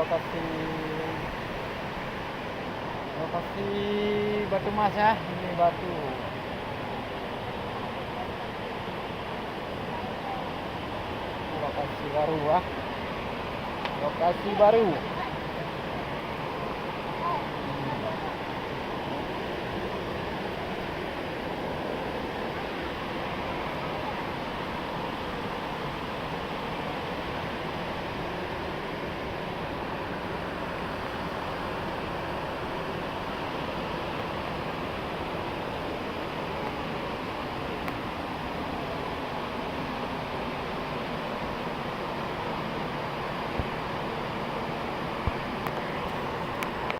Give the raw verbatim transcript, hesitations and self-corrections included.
Lokasi, lokasi Batu Mas ya, ini batu. Lokasi baru ah. Lokasi baru.